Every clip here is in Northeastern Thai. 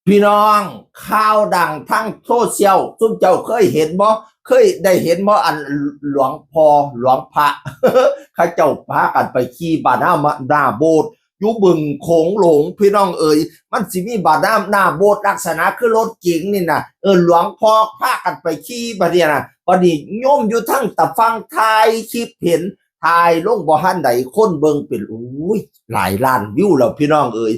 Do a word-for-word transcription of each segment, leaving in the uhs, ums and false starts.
พี่น้อง ข่าวดังทางโซเชียล ซุมเจ้าเคยเห็นบ่ เคยได้เห็นบ่ อันหลวงพ่อหลวงพระ เขาเจ้าพากันไปขี่บาดาหน้าโบสถ์ อยู่บึงโขงหลง พี่น้องเอ๋ย มันสิมีบาดาหน้าโบสถ์ลักษณะคือรถเก๋งนี่นะ เออ หลวงพ่อพากันไปขี่บาดเนี่ยนะ บัดนี้โยมอยู่ทางตะฟังถ่ายคลิปเห็น ถ่ายลงบ่ทันใด คนเบิ่งเป็น อุ้ย หลายล้านวิวแล้วพี่น้องเอ๋ย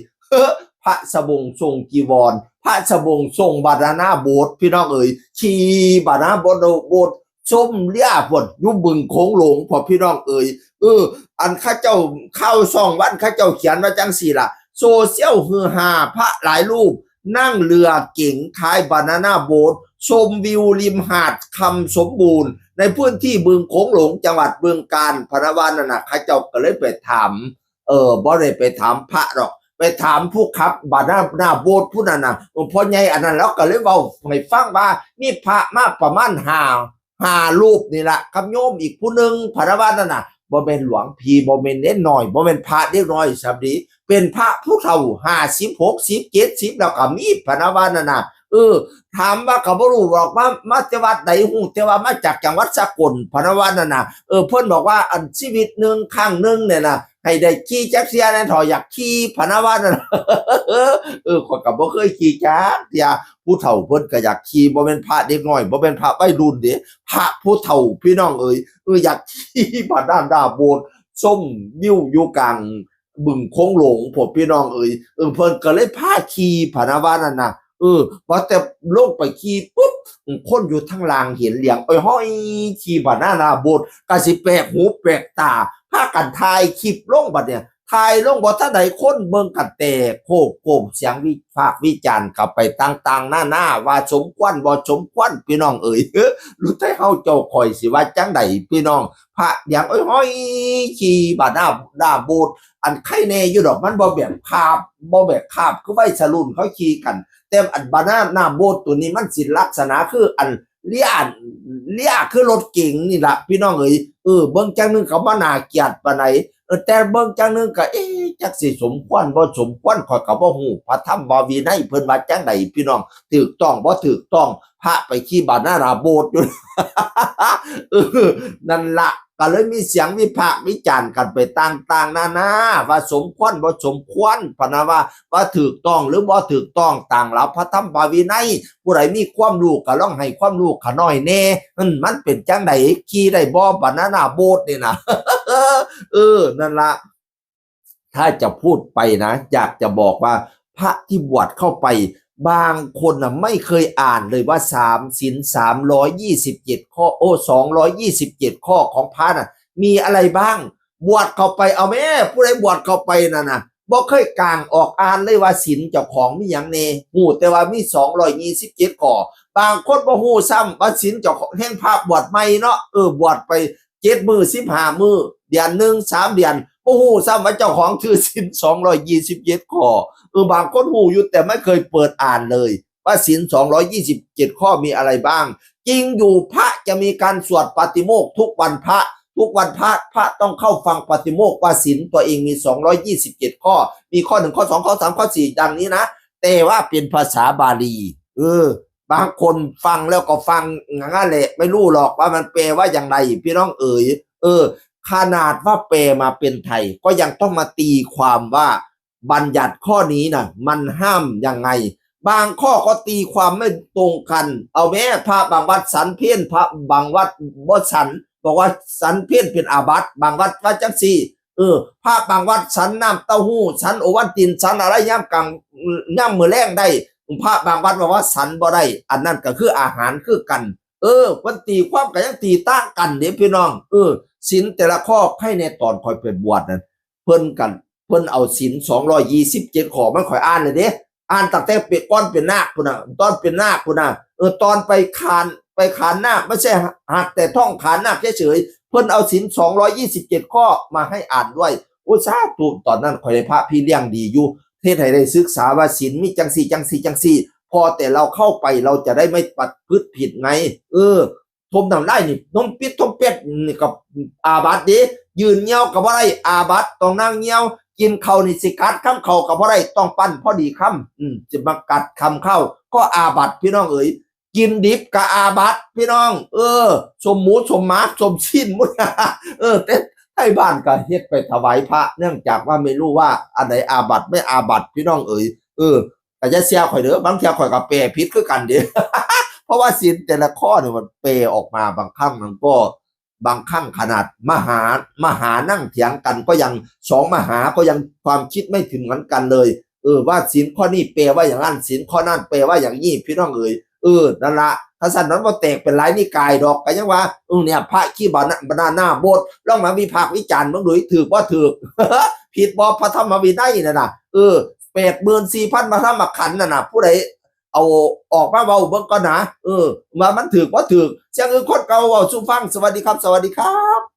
พระสบงทรงจีวร พระสบงทรงบาดาหน้าโบสถ์ พี่น้องเอ๋ย ขี่บาดาหน้าโบสถ์ โบสถ์ ส้มเลี้ยพวดอยู่บึงโขงหลงพอพี่น้องเอ๋ย เออ อันเข้าเจ้าข่าวช่องวันเข้าเจ้าเขียนว่าจังสี่ล่ะ โซเชียลฮือฮา พระหลายรูป นั่งเรือเก๋งท้ายบาดาหน้าโบสถ์ ชมวิวริมหาดคำสมบูรณ์ ในพื้นที่บึงโขงหลง จังหวัดบึงกาฬ พะนะว่านั่นน่ะ เข้าเจ้าก็เลยไปถาม เออ บ่ได้ไปถามพระดอก ไปถามผู้ขับบาดาหน้าโบสถ์ผู้นั้นน่ะ เออ พ่อใหญ่อันนั้น แล้วก็เลยเว้าให้ฟังว่า มีพระมาประมาณห้า ห้ารูปนี่ล่ะ กับโยมอีกผู้หนึ่ง พะนะว่านั่นน่ะ บ่แม่นหลวงพี่ บ่แม่นเนนน้อย บ่แม่นพระเด็กน้อยสำดี เป็นพระผู้เฒ่า ห้าสิบ หกสิบ เจ็ดสิบ แล้วก็มี พะนะว่านั่นน่ะ เออ ถามว่าก็บ่รู้หรอกว่ามาแต่วัดใด ฮู้แต่ว่ามาจากจังหวัดสกล พะนะว่านั่นน่ะ เออ เพิ่นบอกว่าอันชีวิตหนึ่งครั้งหนึ่งเนี่ยนะ ให้ได้ขี่จักเทื่อแหน่เถาะ อยากขี่ พะนะว่านั่นน่ะ เออ ข้อยก็บ่เคยขี่จักเทื่อ ผู้เฒ่าเพิ่นก็อยากขี่ บ่แม่นพระเด็กน้อย บ่แม่นพระวัยรุ่นเด้ พระผู้เฒ่าพี่น้องเอ๋ย เออ อยากขี่บาดาหน้าโบสถ์ ชมวิวอยู่กลางบึงโขงหลงพวกพี่น้องเอ๋ย เออ เพิ่นก็เลยพาขี่ พะนะว่านั่นน่ะ เออ พอแต่ลงไปขี่ปุ๊บ คนอยู่ทางล่างเห็นเหลียงอ้อยห้อย ขี่บาดาหน้าโบสถ์ ก็สิแปลกหูแปลกตา พากันถ่ายคลิปลงบัดเนี่ย ถ่ายลงบ่ทันใด คนเบิ่งกันแตกโคกโคม เสียงวิพากษ์วิจารณ์เข้าไปต่างๆนานา ว่าสมควรบ่สมควร พี่น้องเอ๋ย หรือไทเฮาเจ้าข่อยสิว่าจังใด พี่น้อง พระเหลียงอ้อยห้อย ขี่บาดาหน้าโบสถ์ อันไคแน่อยู่ดอก มันบ่แบบคาบ บ่แบบคาบคือวัยรุ่นเขาขี่กัน แต่อันบาดาหน้าโบสถ์ตัวนี้มันสิลักษณะคืออันเลี้ย เลี้ยคือรถเก๋งนี่ล่ะ พี่น้องเอ๋ย เออ เบิ่งจังหนึ่งก็บ่น่าเกลียดปานใด เออ แต่เบิ่งจังหนึ่งก็ เอ๊ะ จักสิสมควรบ่สมควร ข้อยก็บ่ฮู้พระธรรมวินัยเพิ่นว่าจังใด พี่น้อง ถูกต้องบ่ถูกต้อง พระไปขี่บาดาหน้าโบสถ์อยู่ เออ นั่นละ ก็เลยมีเสียงวิพากษ์วิจารณ์กันไปต่างๆนานา ว่าสมควรบ่สมควร พะนะว่า ว่าถูกต้องหรือบ่ถูกต้อง ตามหลักพระธรรมวินัย ผู้ใดมีความรู้ก็ลองให้ความรู้ข้าน้อยแหน่ อืม มันเป็นจังใด ขี่ได้บ่บาดาหน้าโบสถ์นี่นะ เออ นั่นละ ถ้าจะพูดไปนะ อยากจะบอกว่าพระที่บวชเข้าไป บางคนน่ะไม่เคยอ่านเลยว่าสาม ศีลสามร้อยยี่สิบเจ็ดข้อ โอ้ สองร้อยยี่สิบเจ็ดข้อของพระน่ะ มีอะไรบ้าง บวชเข้าไป เอาแม่ ผู้ใดบวชเข้าไปนั่นน่ะ บ่เคยกางออกอ่านเลยว่าศีลเจ้าของมีหยังแหน่ ฮู้แต่ว่ามีสองร้อยยี่สิบเจ็ดข้อ บางคนบ่ฮู้ซ้ำว่าศีลเจ้าของ แฮ่งพระบวชใหม่เนาะ เออ บวชไปเจ็ดมื้อ สิบห้ามื้อ เดือนหนึ่ง สามเดือน บ่ฮู้ซ้ำว่าเจ้าของถือศีลสองร้อยยี่สิบเจ็ดข้อ เออ บางคนฮู้อยู่แต่ไม่เคยเปิดอ่านเลย ว่าศีลสองร้อยยี่สิบเจ็ดข้อมีอะไรบ้าง จริงอยู่ พระจะมีการสวดปาฏิโมกข์ทุกวันพระ ทุกวันพระ พระต้องเข้าฟังปาฏิโมกข์ว่าศีลตัวเองมีสองร้อยยี่สิบเจ็ดข้อ มีข้อหนึ่ง ข้อสอง ข้อสาม ข้อสี่ ดังนี้นะ แต่ว่าเป็นภาษาบาลี เออ บางคนฟังแล้วก็ฟังอย่างนั้นแหละ ไม่รู้หรอกว่ามันแปลว่าอย่างไร พี่น้องเอ๋ย เออ ขนาดว่าแปลมาเป็นไทย ก็ยังต้องมาตีความว่าบัญญัติข้อนี้น่ะ มันห้ามยังไง บางข้อก็ตีความไม่ตรงกัน เอาแม่ พระบางวัดฉันเพล พระบางวัดบ่ฉัน บอกว่าฉันเพลเป็นอาบัติ บางวัดว่าจังซี่ เออ พระบางวัดฉันน้ำเต้าหู้ ฉันโอวัลติน ฉันอะไรยามกลาง ยามมื้อแลงได้ พระบางวัดบอกว่าฉันบ่ได้ อันนั้นก็คืออาหารคือกัน เออ เพิ่นตีความก็ยังตีต่างกันเด้พี่น้อง เออ ศีลแต่ละข้อ ใครแน่ตอนข้อยไปบวชนั่น เพิ่นกัน เพิ่นเอาศีลสองร้อยยี่สิบเจ็ดข้อมาข้อยอ่านเลยเด้ อ่านตั้งแต่เป็น ก่อนเป็นนาคพุ้นน่ะ ตอนเป็นนาคพุ้นน่ะ เออ ตอนไปขาน ไปขานนาค ไม่ใช่หักแต่ท่องขานนาคเฉยๆ เพิ่นเอาศีลสองร้อยยี่สิบเจ็ดข้อมาให้อ่านด้วย โอ้ สาธุ ตอนนั้นข้อยได้พระพี่เลี้ยงดีอยู่ เฮ็ดให้ได้ศึกษาว่าศีลมีจังซี่ จังซี่ จังซี่ พอแต่เราเข้าไปเราจะได้ไม่ประพฤติผิดไง เออ ถมน้ำลายนี่ ถมปิดถมเป็ดนี่ก็อาบัติเด้ ยืนเงี้ยวก็บ่ได้ อาบัติ ต้องนั่งเงี้ยว กินข้าวนี่สิกัดคำข้าวก็บ่ได้ ต้องปั้นพอดีคำ อืม สิมากัดคำข้าวก็อาบัติพี่น้องเอ๋ย กินดิบก็อาบัติพี่น้อง เออ สมหมูสมหมาสมชิ้นหมด เออ แต่ไทบ้านก็เฮ็ดไปถวายพระ เนื่องจากว่าไม่รู้ว่าอันไหนอาบัติไม่อาบัติพี่น้องเอ๋ย เออ แต่จะเสียข่อยเด้อ บางเทื่อข่อยก็แปลผิดคือกันเด้ เพราะว่าศีลแต่ละข้อเนี่ยมันแปลออกมาบางครั้งมันก็ บางครั้งขนาดมหามหานั่งเถียงกันก็ยัง สองมหาก็ยังความคิดไม่ถึงเหมือนกันเลย เออ ว่าศีลข้อนี้แปลว่าอย่างนั้น ศีลข้อนั้นแปลว่าอย่างนี้ พี่น้องเอ๋ย เออ นั่นละ ถ้าซั่นมันบ่แตกเป็นหลายนิกายดอก ก็ยังว่า เออ เนี่ย พระขี้บานา banana boat ลองมาวิพากษ์วิจารณ์เบิ่งดู ถืกบ่ถืก ผิดบ่ พระธรรมวินัยนั่นน่ะ เออ แปดหมื่นสี่พันพระธรรมขันธ์นั่นน่ะ ผู้ใดเอาออกมาเว้าเบิ่งก่อนนะ เออ ว่ามันถืกบ่ถืก เสียงอื่นคนเก่าเว้าสู่ฟัง สวัสดีครับ สวัสดีครับ